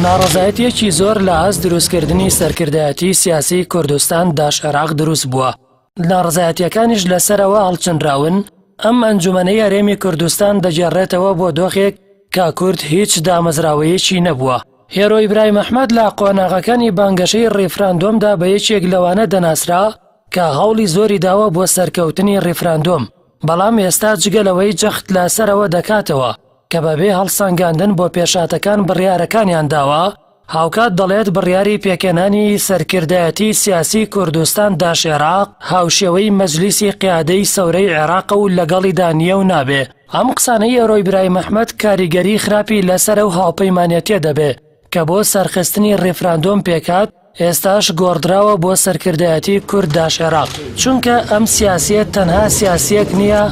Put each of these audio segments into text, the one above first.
ناڕەزایەتییەکی زۆر لە ئاست دروستکردنی سەرکردایەتی سیاسی کوردستان داش عێراق دروست بووە، ناڕەزایەتییەکانیش لەسەرەوە هەڵچنراون، ئەم ئەنجومەنەی هەرێمی کوردستان دەگێڕێتەوە بۆ دۆخێک کە کورد هیچ دامەزراوەیەکی نەبووە. هێرۆ ئیبراهیم ئەحمەد لە قۆناغەکانی بانگەشەی ڕیفراندۆمدا بە یەکێک لەوانە دەناسرا کە هەوڵی زۆری داوە بۆ سەرکەوتنی ڕیفراندۆم، بەڵام ئێستا جگە لەوەی جەخت لەسەرەوە دەکاتەوە کە بەبێ هەڵسەنگاندن بۆ پێشهاتەکان بڕیارەکانیان داوە، هاوکات دەڵێت بڕیاری پێکهێنانی سەرکردایەتی سیاسی کوردستان داش عێراق هاوشێوەی مەجلیسی قیادەی سەورەی عێراقە و لەگەڵیدا نییە و نابێ. ئەم قسانەی ئێرۆ ئیبراهیم ئەحمەد کاریگەری خراپی لەسەر ئەو هاوپەیمانێتیە دەبێ کە بۆ سەرخستنی ڕیفراندۆم پێکهات، ئێستاش گۆڕدراوە بۆ سەرکردایەتی کورد داش عێراق، چونکە ئەم سیاسیە تەنها سیاسیەک نییە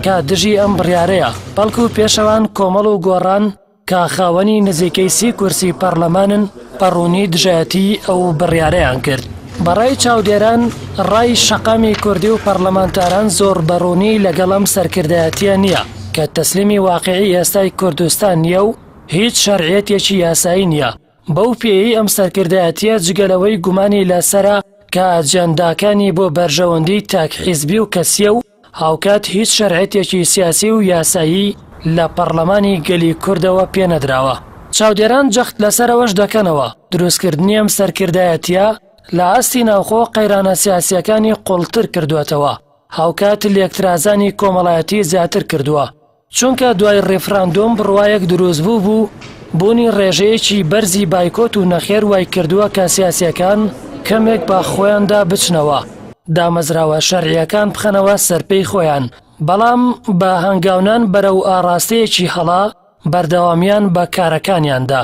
کە دژی ئەم بڕیارەیە، بەڵکو پێشەوان کۆمەڵ و گۆڕان کە خاوەنی نزیکەی سی کورسی پەڕلەمانن بە ڕوونی دژایەتی ئەو بڕیارەیان کرد. بە ڕای چاودێران، ڕای شەقامی کوردی و پەڕلەمانتاران زۆر بە ڕوونی لەگەڵ ئەم سەرکردایەتیە نییە کە تەسلیمی واقیعی ئێستای کوردستان نییە و هیچ شەرعیەتێکی یاسایی نییە، بەو پێیەی ئەم سەرکردایەتییە جگە لەوەی گومانی لەسەرە کە ئەجێنداکانی بۆ بەرژەوەندی تاک حیزبی و کەسییە و هاوکات هیچ شەرعیەتێکی سیاسی و یاسایی لە پەڕلەمانی گەلی کوردەوە پێنەدراوە. چاودێران جەخت لەسەر ئەوەش دەکەنەوە، دروستکردنی ئەم سەرکردایەتییە لە ئاستی ناوخۆ قەیرانە سیاسییەکانی قوڵتر کردووەتەوە، هاوکات لێکترازانی کۆمەڵایەتی زیاتر کردووە، چونکە دوای ڕیفراندۆم بڕوایەک دروستبوو بوو، بوونی ڕێژەیەکی بەرزی بایکۆت و نەخێر وایکردووە کە سیاسییەکان کەمێک بە خۆیاندا بچنەوە، دامەزراوە شەرعییەکان بخەنەوە سەرپێی خۆیان، بەڵام بە هەنگاونان بەرەو ئاڕاستەیەکی هەڵە بەردەوامیان بە کارەکانیان دا.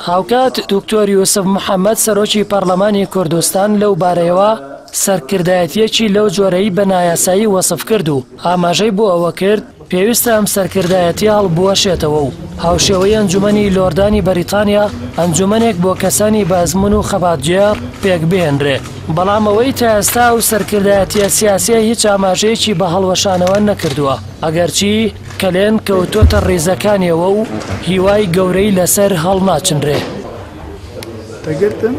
هاوکات دکتۆر یوسف محەمەد سەرۆکی پەڕلەمانی کوردستان لەو بارەیەوە سەرکردایەتییەکی لەو جۆرەی بە نایاسایی وەسف کرد و ئاماژەی بۆ ئەوە کرد پێویستە ئەم سەرکردایەتییە هەڵبوەشێتەوە و هاوشێوەی ئەنجومەنی لۆردانی بەریتانیا ئەنجومەنێک بۆ کەسانی بە ئەزموون و خەباتگێڕ پێکبهێنرێ. بەڵام ئەوەی تا ئێستا ئەو سەرکردایەتییە سیاسییە هیچ ئاماژەیەکی بە هەڵوەشانەوە نەکردووە، ئەگەرچی کەلێن کەوتۆتە ڕیزەکانیەوە و هیوای گەورەی لەسەر هەڵناچنرێ. تەگرتن.